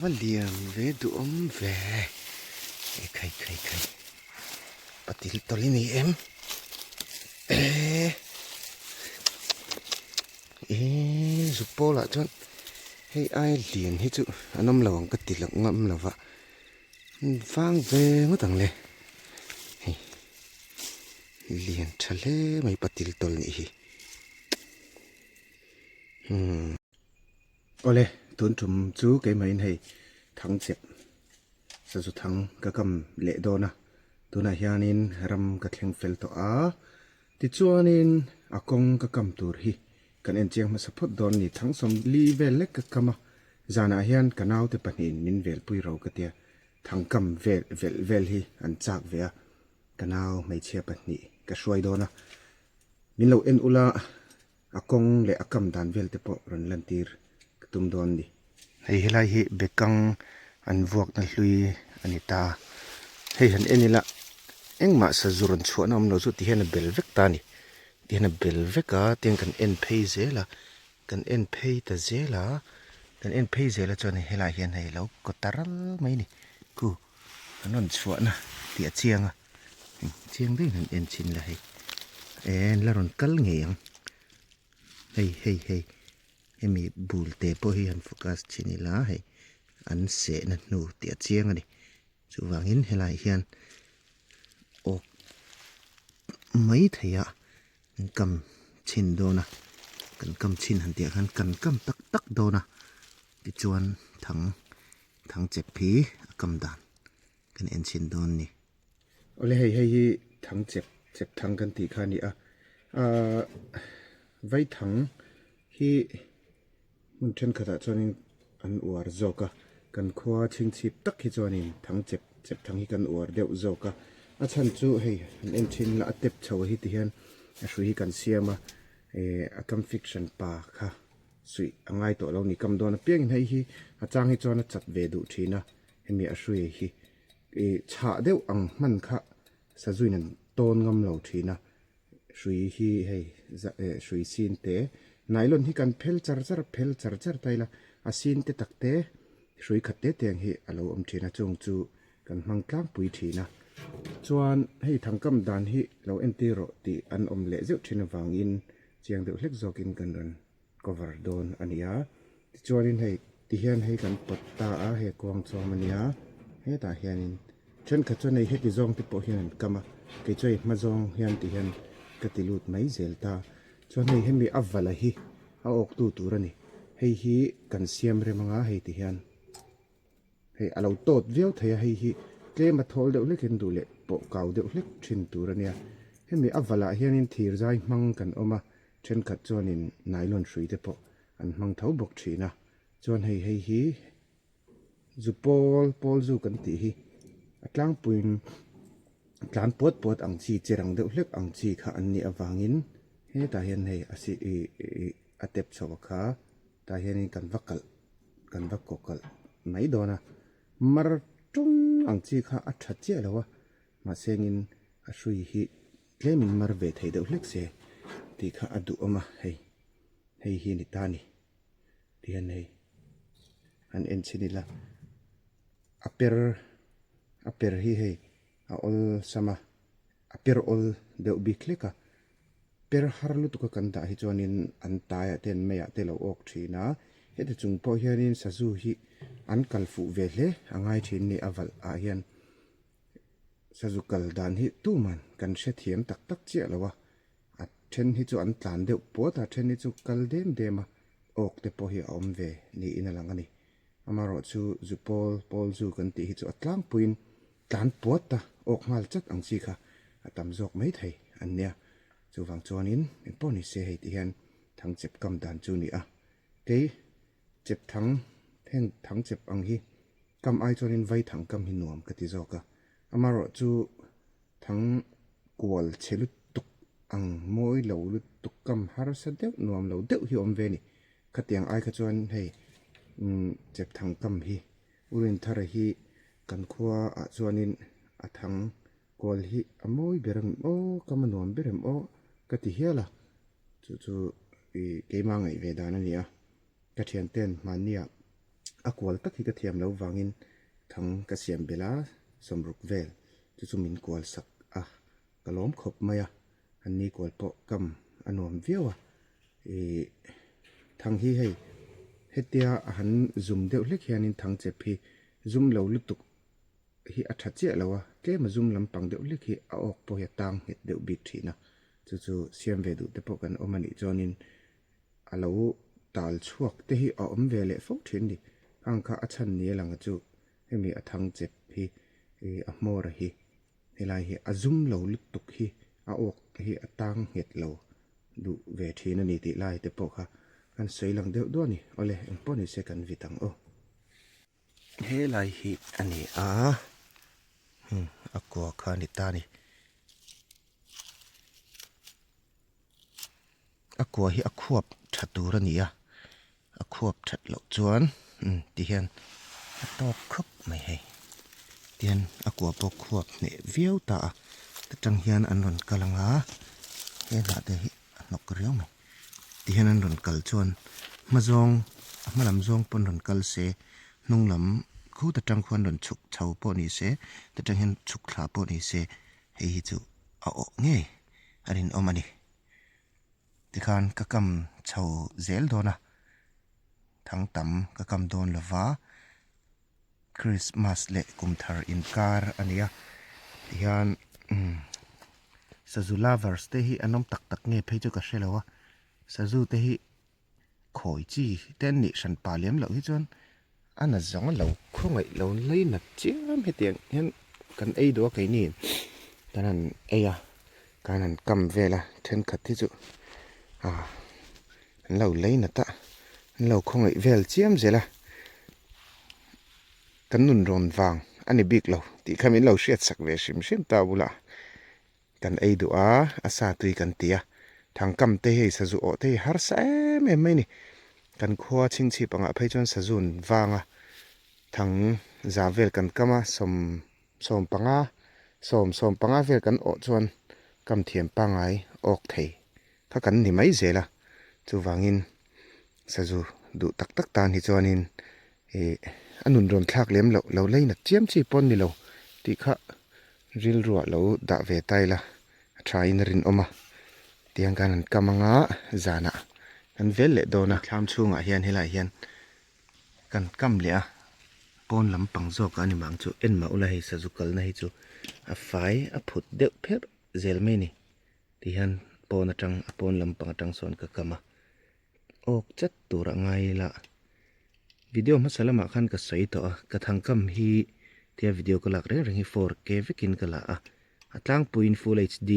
Va lian ve duhawm ve e khai khai khai patil tawlh i ni em eh eh zuk pawlah chuan hei ai lian hi chu an awm lo ang ka ti loh ngam lo va vang ve ngawt ang le hei lian tha hle mai patil tawlh nih hi umm. Awle, tun tum chu keimahin hei thang chep sazu thang ka kam leh dawn a, tunah hianin ram ka thleng fel tawh a, tichuanin a kawng ka kam tur hi kan en chiang hmasa phawt dawn a ni, thang sawmli vel lek ka kam a, zanah hian ka naute pahnihin min velpui ro ka tia, thang kam vel velh vel hi an chak ve a, ka nau hmeichhia pahnih ka hruai dawn a, min lo en ula. A kawng leh a kam dan vel te pawh rawn lantir ka tum dawn a ni. Hei helai hi bekang an vuakna hlui a ni ta. Hei han en ila engmah sazu rawn chhuahna awm lo chu ti hian a bel vek ta a ni. Ti hian a bel vek a tiang kan en phei zel a, kan en phei ta zel a, kan en phei zel a chuan helaiah hian hei lo kaw ta ral mai a ni. Khu an rawn chhuahna tih a chiang a. Chiang deuhin han en chhin la hei eh la rawn kal ngei ang hei hei hei hemi bul te pawh hi han focus chhin ila hei an sehna hnu tih a chiang a ni chuvangin helaiah hian awk mai thei a an kam chhin dawn a kan kam chhin han tih ah khan kan kam tak tak dawn a tichuan thang thang chep hi a kam dan. Kan en chhin dawn ni. Awle hei hei hi thang chep chep thang kan tih kha a ni a. Ahh vai thang hi hmun thenkhatah chuanin an uar zawk a. Kan khua chhingchhip tak hi chuanin thang chep chep thang hi kan uar deuh zawk a. A chhan chu hei han en chhin ila a tep chho hi ti hian a hrui hi kan siam a. Ehh a kam fiction pa kha suih a ngai tawh lo ni kam dawn apiangin hei hi a chang hi chuan a chat ve duh thin a. Hemi a hruai hi ih chhah deuh ang hman kha sazuin an tawn ngam lo thin a, hrui hi hei eh hrui sin te nylon hi kan phel char char phel char char ta ila a sin te tak te hrui khat te te ang hi a lo awm thin a chung chu kan hmang tlangpui thin a chuan hei thangkam dan hi lo entir rawh tih an awm leh zeuh thin avangin chiang deuh hlek zawkin kan rawn cover dawn a ni a tichuanin hei tihian hei kan pawt ta a hei kuang chuam a nia hetah hianin thenkhat chuan hei heti zawng te pawh hian an kam a kei chu hei hma zawng hian ti hian ka ti lut mai zel ta chuan hei hemi a vala hi a awk tu tur a ni hei hi kan siam rem anga hei ti hian hei a lo tawt viau thei a hei hi tlem a thawl deuh hlek in duh leh pawh kau deuh hlek thin tur a nia hemi a valah hianin thir zai hmang kan awm a thenkhat chuanin nylon hrui te pawh an hmang tho bawk thin a chuan hei hei hi zu pawl pawl zu kan tih hi a tlangpuiin tlan puat puat ang chi che rang deuh hlek ang chi kha an nih avangin hetah hian hei a si ih ih a tep chho a kha tah hianin kan va kalh kan va kaw kalh mai dawn a mar tung ang chi kha a tha chiah lo a mahse engin a hrui hi tlemin mar ve thei deuh hlek se tih kha a duhawm a hei hei hi ni ta a ni tihian hei han en chhin ila a per a per hi hei a awlsam a a per awl deuh bik hlek a. Per har lutuk a kan dah hi chuanin an taiah te an meiah te a lo awk thin a, heti chung pawh hianin sazu hi an kal fuh ve hle a ngai thin ni a valh ah hian sazu kal dan hi tuman kan hrethiam tak tak chiah lo a, a then hi chu an tlan deuh puat a, a then hi chu kal dem dem a awk te pawh hi a awm ve niin a lang a ni. Amaherawhchu zu pawl pawl zu kan tih hi chu a tlangpuiin Tlan puat a awk nghal chat ang chi kha a tam zawk mai thei an nia. Chuvang chuanin eng pawh ni se hei ti hian thang chep kam dan chu ni a. Kei chep thang heng thang chep ang hi kam ai chuanin vai thang kam hi nuam ka ti zawk a. Amaherawh chu thang kual chhe lutuk ang mawi lo lutuk kam harsa deuh nuam lo deuh hi awm ve a ni. Khatiang ai kha chuan hei chep thang kam hi Urinthara hi Kan khua ah chuanin a thang kual hi a mawi ber ang aw ka ma nuam ber em aw ka ti hial a chu chu ih keimah ngaih ve dan a ni a ka thian ten hmanni ah. A kual tak hi ka thiam lo vangin thang ka siam belh a, sawmruk vel chu chu min kual sak a, ka lawm khawp mai a, an ni kual pawh kam a nuam viau a, ih thang hi hei hetia a han zum deuh hlek hianin thang chep hi zum lo lutuk hi a tha chiah lo a, tlem a zum lampang deuh hlek hi a awk pawh hi a tang nghet deuh bik thin a, chu chu siam ve duh te pawh kan awm a nih chuanin a lo tal chhuak te hi a awm ve leh fo thin a ni. Khang kha a chhan ni a lang a chu hemi a thang chep hi ih a hmawr hi helai hi a zum lo lutuk hi a awk te hi a tang nghet lo duh ve thin a ni tih lai te pawh kha kan sawi lang deuh duah a ni. Awle engpawh ni se kan vit ang aw. Helai hi a ni a hmm a kua kha a ni ta a ni. A kua hi a khuap tha tur a ni a, a khuap that loh chuan umm ti hian a tawk khawp mai hei. Tihian a kua pawh khuap hneh viau ta a, ta tang hian an rawn kal ang a, he hnah te hi a hnawk riau mai. Tihian an rawn kal chuan hma zawng a hma lam zawng pawn rawn kal se, hnung lam khut atang khuan rawn chhuk chho pawh ni se, ta tang hian chhuk thla pawh ni se hei hi chu a awh ngei a rinawm a ni. Tikhan ka kam chho zel dawn a, thang tam ka kam dawn lova, Christmas leh kum thar inkar a ni a, tihian umm sazu lovers te hi an awm tak tak nge phei chu ka hre lo a, sazu te hi khawi chi te an nih hran pa lem loh hi chuan a na zawng a lo khawngaih lo lai nat chiam hetiang hian kan ei duh a keini kan han ei a kan han kam vel a thenkhat hi chu ah an lo lei nat a an lo khawngaih vel chiam zel a kan nun rawn vang a ni bik lo tih kha min lo hriat sak ve hrim hrim ta bulah. Kan ei duh a, a sa tui kan ti a. Thangkam te hei sazu awh te hi harsa em em mai a ni. Kan khua chhingchhip angah phei chuan sazun vanga thang za vel kan kam a, sawm sawm panga sawm sawm panga vel kan awh chuan kam thiam pangngai awk thei kha kan ni mai zel a. Chuvangin sazu duh tak tak tan hi chuanin ih a nun rawn thlak lem loh lo leinat chiam chi pawh an ni lo tih kha Rilruah lo dah ve ta ila a tha in a rinawm a, tiang khan an kam anga zanah kan vel leh dawn a. Thlam chhungah hian helaiah hian kan kam leh a, pawn lampang zawk a ni mang chu en mah ula hei sazu kalna hi chu a fai a phut deuh pherh zel mai a ni tihian pawn atang a pawn lampang atang sawn ka kam a, awk chat tur a ngai ila. Video hmasa lamah khan ka sawi tawh a, ka thangkam hi tia video ka lak reng reng hi 4K vekin ka la a, a tlangpuiin full HD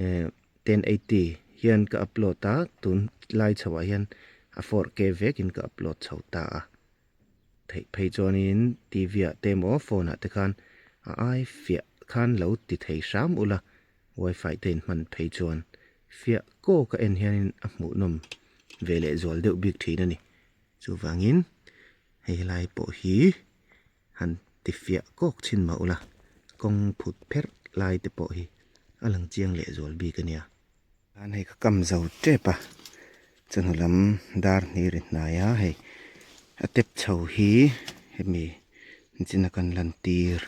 eh 1080 hian ka upload a, tun lai chhoah hian a 4K vekin ka upload chho ta a, theih phei chuanin TV ah te emaw phone ah te khan a ai fiah khan lo ti thei hram ula, wifi te in hman phei chuan fiah kawk a en hianin a hmuhnawm ve leh zual deuh bik thin a ni. Chuvangin hei helai pawh hi han ti fiah kawk chhin mah ula, kawng phut pherh lai te pawh hi a lang chiang leh zual bik a nia. Khan hei ka kam zo tep a, chawhnu lam dar hnih ri hnai a hei a tep chho hi hemi nichina kan lantir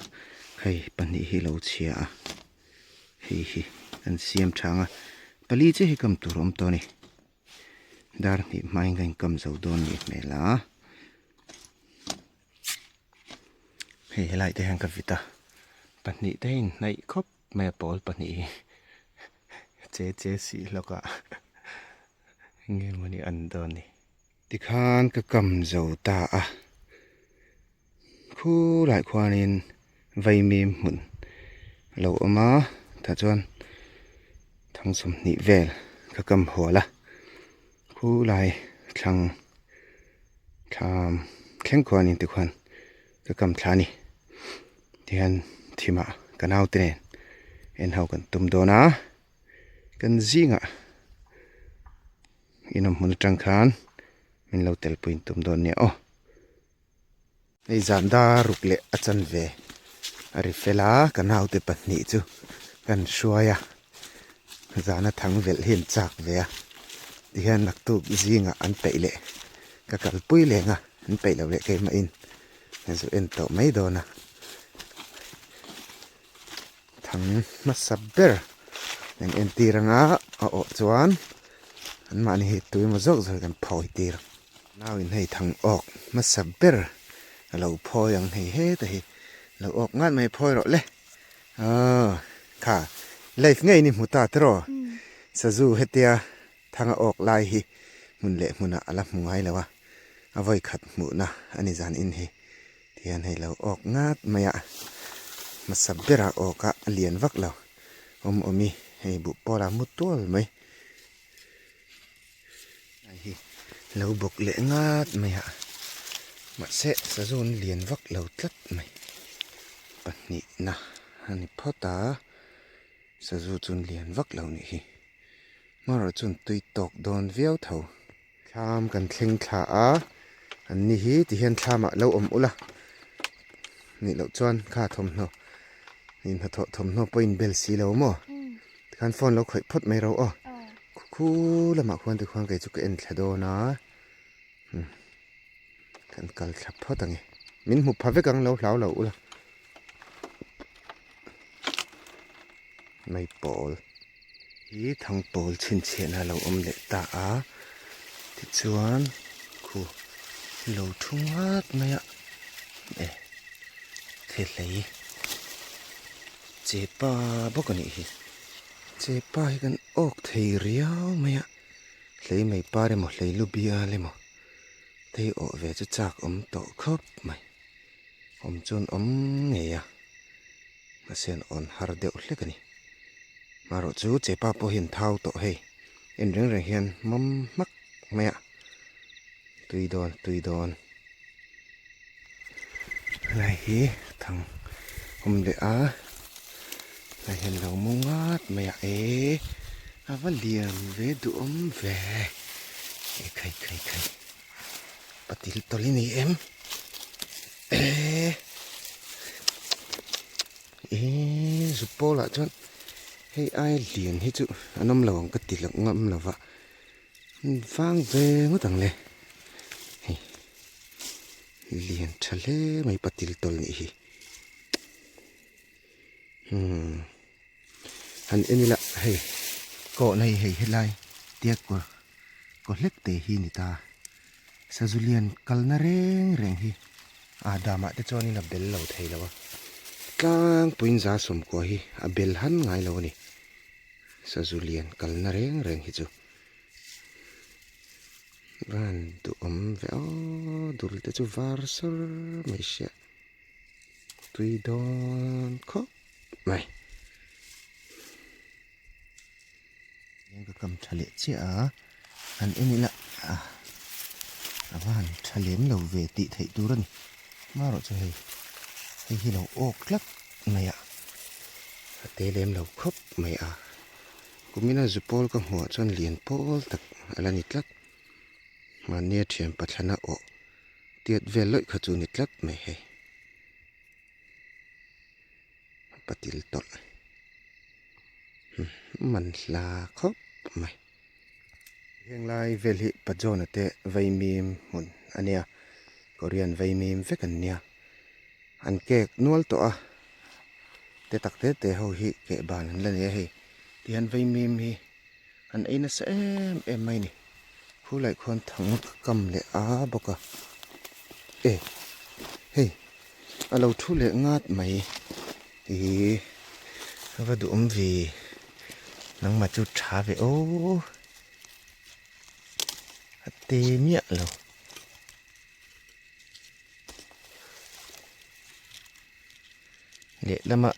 hei pahnih hi lo chhia a, hei hi kan siam tha ang a, pali chiah hi kam tur a awm tawh a ni. Dar hnih hmain ka inkam zo dawn nih hmel a. Hei helai te hian ka vit a. Pahnih te hi inhnaih khawp mai a pawl pahnih hi. Che che si hlawk a. Enge mawni an dawn ni. Tikhan ka kam zo ta a. Khulai khuanin vaimim hmun a lo awm a tah chuan thang sawmhnih vel ka kam hual a khulai thlang thlam thleng khuanin tikhuan ka kam thla a ni tihian thimah ka naute nen en ho kan tum dawn a kan zingah inawm hmun atang khan min lo telpui in tum dawn nia aw. Hei zan dar ruk leh a chanve a ri fel a, ka naute pahnih chu kan hruai a, zana thang velh hi an chak ve a, tihian naktuk zingah an peih leh ka kalpui leng a. An peih loh leh keimahin ka zu en tawh mai dawn a. Thang hmasa ber kan entir anga a awh chuan anmahni hi tui emaw zawk zawk hi kan phawi tir ang. Nauin hei thang awk hmasa ber a lo phawi ang hei heta hi lo awk ngat mai phawi rawh le. Aw kha live ngei ni hmu ta tiraw sazu hetia thanga awk lai hi hmun leh hmunah a la hmu ngai lo a, a vawi khat hmuhna a ni zan in hi. Tihian hei lo awk ngat mai a, hmasa bera awk a lian vak lo awm awm i hei buh pawla mu tual mai. Hei hi lo bawk leh ngat mai a, mahse sazawn lian vak lo tlat mai. Pahnihna a ni phawt a, sazu chu lian vak lo nih hi. Hmarawh chuan tui tawk dawn viau tho. Thlam kan thleng thla a, an ni hi ti hian thlamah lo awm ula nih loh chuan kha thawmhnaw nih hnathawh thawmhnaw pawh inbel si lo maw tikhan phone lo khawih phawt mai ro aw khu lamah khuan tikhuan kei chu ka en thla dawn a kan kal thla phawt ang e min hmu pha vek ang lo hlau lo ula mai pawl. Hi thangpawl chhinchhiahna a lo awm leh ta a, tichuan khu lo thu ngat mai a, e thehlei chepa bawk a nih hi, chepa hi kan awk thei riau mai a, hlei mai par emaw hlei lu bial emaw te hi awh ve chu chak awm tawh khawp mai, awm chuan awm ngei a. Mahse an awn har deuh hlek a ni. Marawh chu chepa pawh hian thau tawh hei. En reng reng hian mam hmak mai a. Tui dawn tui dawn. Helai hi thang awm leh a. Helai hian lo mu ngat mai a. Eee a va lian ve duhawm ve. E khai khai khai. Patil tawlh i ni em? Eee eee zu pawlah chuan hei ai lian hi chu an awm lo ang ka ti loh ngam lo va vang ve ngawt ang le hei lian tha hle mai patil tawlh nih hi umm han en ila hei kawhna hi hei helai tiak kawr kaw hlek te hi ni ta. Sazulian kalna reng reng hi a damah te chuanin a bel lo thei lo a, tlangpuiin za sawmkua hi a bel han ngai lo a ni. Sazulian kalna reng reng hi chu van duhawm ve aw, dul te chu var sawr mai sia, tui dawn khawp mai. Eng ka kam tha leh chiah a, han en ila a va han tha lem lo ve tih theih tur a ni. Marawh chu hei, hei hi lo awk tlat mai a, a te lem lo khawp mai a. Kumina zu pawl ka hmuh ah chuan lian pawl tak a la ni tlat. Mahnia thian pathlana awh tiat vel lawih kha chu a ni tlat mai hei. Patil tawlh man hla khawp mai. Heng lai vel hi Pajona te vaimim hmun a nia, Korean vaimim vek an nia. An kek nual tawh a, te tak te te ho hi keh ban an la nei a hei. Tihian vaimim hi an ei nasa em em mai a ni. Khulai khuan thang ka kam leh a bawk a, e hei a lo thu leh ngat mai ih a va duhawm ve nangmah chu tha ve aw a te miah lo. Lehlama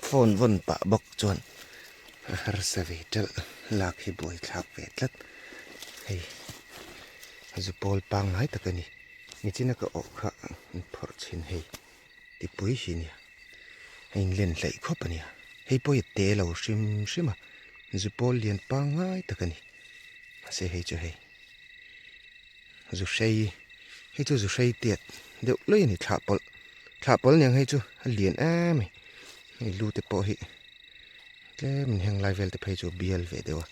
phone vawn pah bawk chuan a harsa ve ṭalh lak hi buai thlak ve tlat hei a zu pawl pangngai tak a ni nichina ka awh kha an phawrh chhin hei tipui hi nia a inlen hleih khawp a nia hei pawh hi a te lo hrim hrim a zu pawl lian pangngai tak a ni mahse hei chu hei zu hrei hei chu zu hrei tiat deuh lawih a ni thlah pawlh thlah pawlh aniang hei chu a lian em a ni hei lu te pawh hi tlem in heng lai vel te phei chu a bial ve deuh a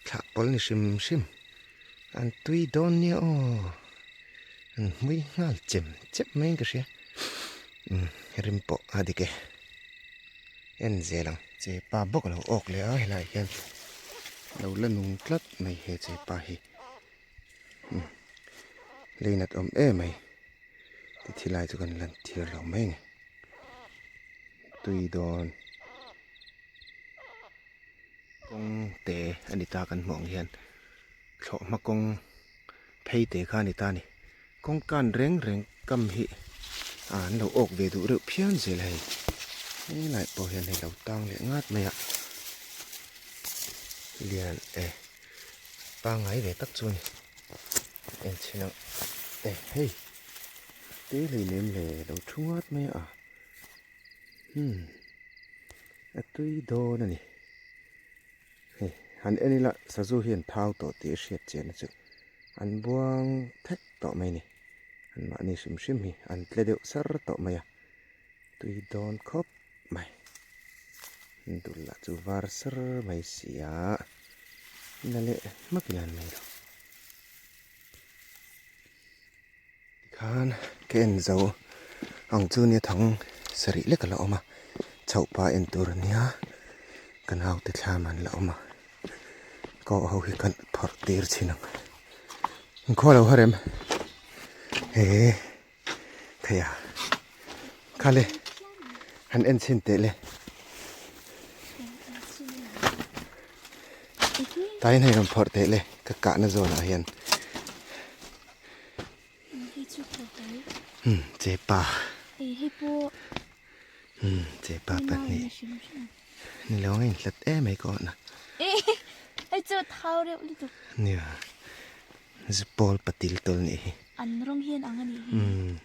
thlah pawlh ni hrim hrim an tui dawn nia aw. An hmui nghal chem chem maiin ka hria. Umm rim pawh a dik e. En zel ang. Chepa bawk a lo awk leh a helaiah hian lo la nung tlat mai he chepa hi. Umm lei nat awm em mai ti thilai chu kan lan tir lo mai a ni. Tui dawn. Kawng te a ni ta kan hmuh ang hian thlawhhma kawng phei te kha a ni ta a ni. Kawng kan reng reng kam hi ah an lo awk ve duh reuh phian zel a hei. Helai pawh hian hei lo tang leh ngat mai a lian e pangngai ve tak chu a ni. En chhin ang e hei te hlei lem le lo thu ngat mai a. Hmm a tui dawn a ni. Hei han en ila sazu hi an thau tawh tih a hriat chian na chu an buang thek tawh mai a ni. An mahni hrim hrim hi an tle deuh sar tawh mai a, tui dawn khawp mai. An dul lah chu var sar mai si a, la leh hmak ila an nei lo. Tikhan ka en zo ang chu nia thang sarih lek a la awm a, chhoh pa en tur a nia ka naute thlam an la awm a, ka awh ho hi kan phawrh tir thin ang, inkhua lo harem he thei a khale han en chhin teh le tain hei rawn phawrh teh le ka kahna zawnah hian. Umm chepa umm chepa pahnih ni lo a inhlat em mai ka awhna nia zupawl patil tawl nih hi umm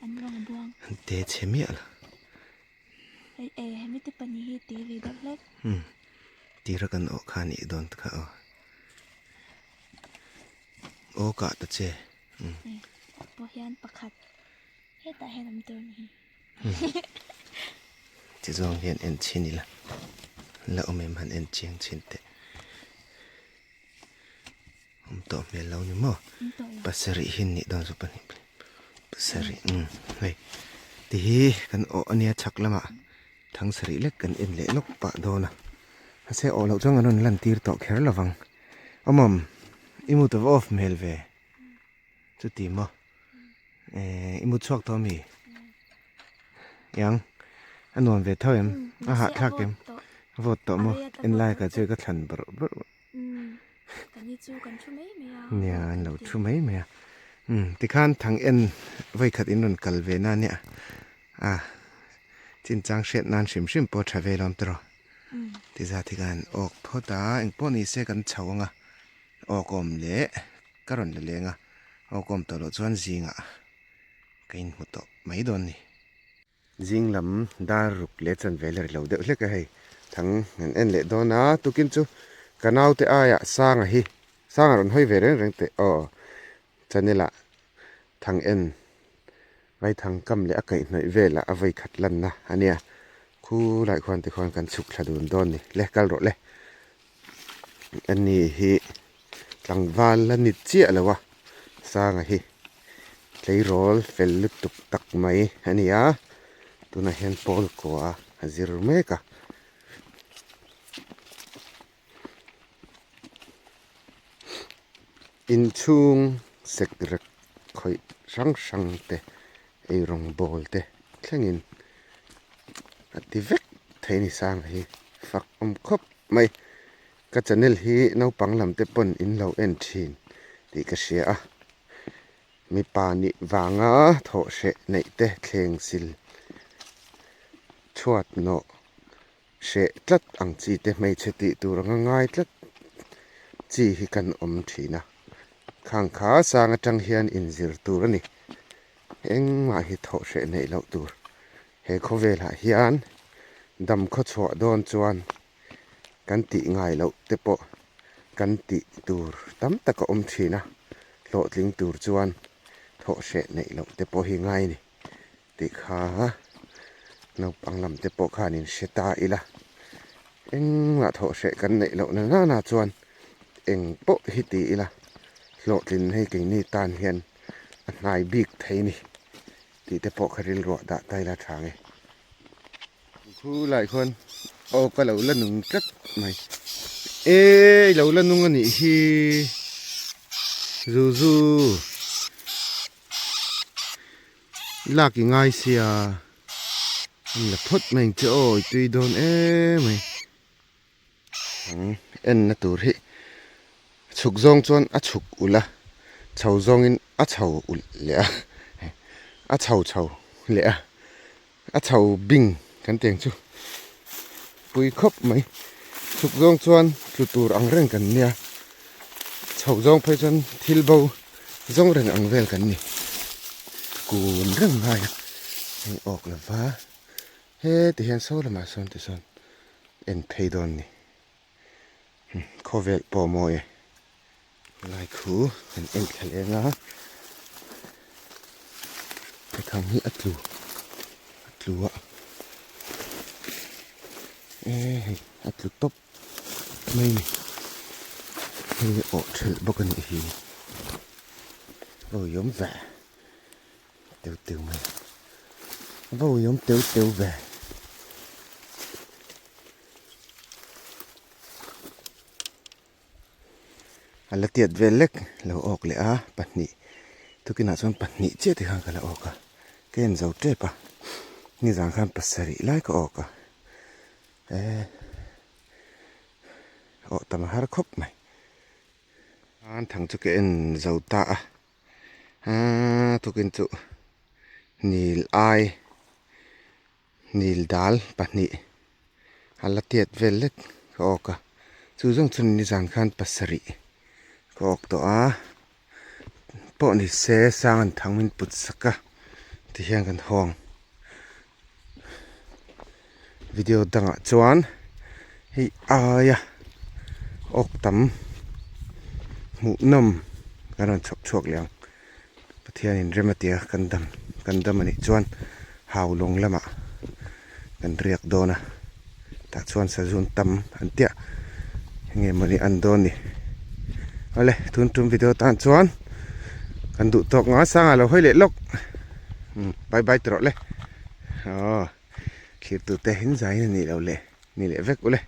an te chhe miah lo umm tira kan awh kha a nih dawn kha aw. Aw kah ta che. Pawh hian pakhat hetah hian awm tur a ni hi. Ti zawng hian en chhin ila la awm em han en chiang chhin teh. Awm tawh hmel lo ni maw? Pasarih hi nih dawn chu pahnih pasarih umm hei ti hi kan awh ania chhak lamah thang sarih lek kan en leh lawk pah dawn a mahse awh loh chuan kan rawn lan tir tawh kher lovang. Awmawm i mut a va off hmel ve chuti maw eh i mut chhuak tawh ami yang a nuam ve tho em a hahthlak em a vawt tawh maw en lai ka chu ka thlan bawrh bawrh nia an lo thu mai mai a umm tikhan thang en vawikhat in rawn kal ve na nia a chinchang hriat nan hrim hrim pawh a tha vel awm tawh. Ti zat hi khan awk phawt a, engpawh ni se kan chho ang a, awk awm leh ka rawn la leng a, awk awm tawh loh chuan zingah ka inhmu tawh mai dawn ni. Zing lam dar ruk leh chanve la ri lo deuh hlek a hei, thang an en leh dawn a, tukin chu ka naute aiah Sanga hi, Sanga rawn hawi ve reng reng teh aw, channel ah thang en Vaithang kam leh a kaihhnawih velah a vawi khat lanna a nia. Khu lai khuan te khuan kan chhuk thla dun dawn ni. Le kal rawh le. Ani hi tlangval la ni chiah lo a, Sanga hi tleirawl fel lutuk tak mai a ni a, tunah hian pawl kua a zir mek a. Inchhung sek rek khawih hrang hrang te eirawng bawl te thlengin a ti vek thei ni sang hi fak awm khawp mai. Ka channel hi naupang lam te pawn in lo en thin tih ka hria a, mipa nih vanga thawh hreh neih te thleng sil chhuat nawh Hreh tlat ang chi te hmeichhe tih tur anga ngai tlat chi hi kan awm thin a, khang kha sang atang hian inzir tur a ni. Engmah hi thawh hreh neih loh tur. He khawvelah hian dam khawchhuah dawn chuan kan tih ngai loh te pawh kan tih tur tam tak a awm thin a, hlawhtling tur chuan thawh hreh neih loh te pawh hi ngai a ni. Tih kha naupang lam te pawh khan in hre ta ila, engmah thawh hreh kan neih loh na nana chuan eng pawh hi ti ila hlawhtlin hei keini tan hian a hnai bik thei ni tih te pawh kha rilruah dah ta ila tha nge. Khu lai khuan aw ka lo la nung tlat mai e i lo la nung a nih hi zu zu lak i ngai sia an la phawt mai ang che aw i tui dawn em mai. Ang enna tur hi chhuk zawng chuan a chhuk ulh a, chho zawngin a chho ulh leh a, a chho chho leh a, a chho bing kan tih ang chu pui khawp mai. Chhuk zawng chuan tlu tur ang reng kan nia, chho zawng phei chuan thil bo zawng reng ang vel kan ni. Kun reng ngai a, hei awk lova. He ti hian saw lamah sawn ti sawn en phei dawn ni. Khawvel pawh mawi e. Lai khu kan en thla leng a. Thang hi a tlu a tlu a. E hei a tlu tawp mai ni. Hei hi awh thelh bawk a nih hi. Awi awm ve. Teu teu mai a va uiawm teu teu ve. A la tiat vel lek lo awk leh a pahnih tukinah chuan pahnih chiah te khan ka la awk a ka en zo tep a nizan khan pasarih lai ka awk a eh awh tam a har khawp mai an thang chu ka en zo ta a. Aaa tukin chu nil ai nil dal pahnih a la tiat vel lek ka awk a chu zawng chuan nizan khan pasarih ka awk tawh a pawh ni se sang an thang min put sak a tihian kan hawng video dangah chuan hei aia awk tam hmuh nawm kan rawn chhawp chhuak leh ang Pathianin rem a tia kan dam kan dam anih chuan hau lawng lamah kan riak dawn a tah chuan sazun tam an tiah enge mawni an dawn ni awle tun tum video tan chuan kan duh tawk nga sangah lo hawi leh lawk. Bye bye ti rawh le. Aw thlir tute hin zai in a nih loh leh ni leh vek u le.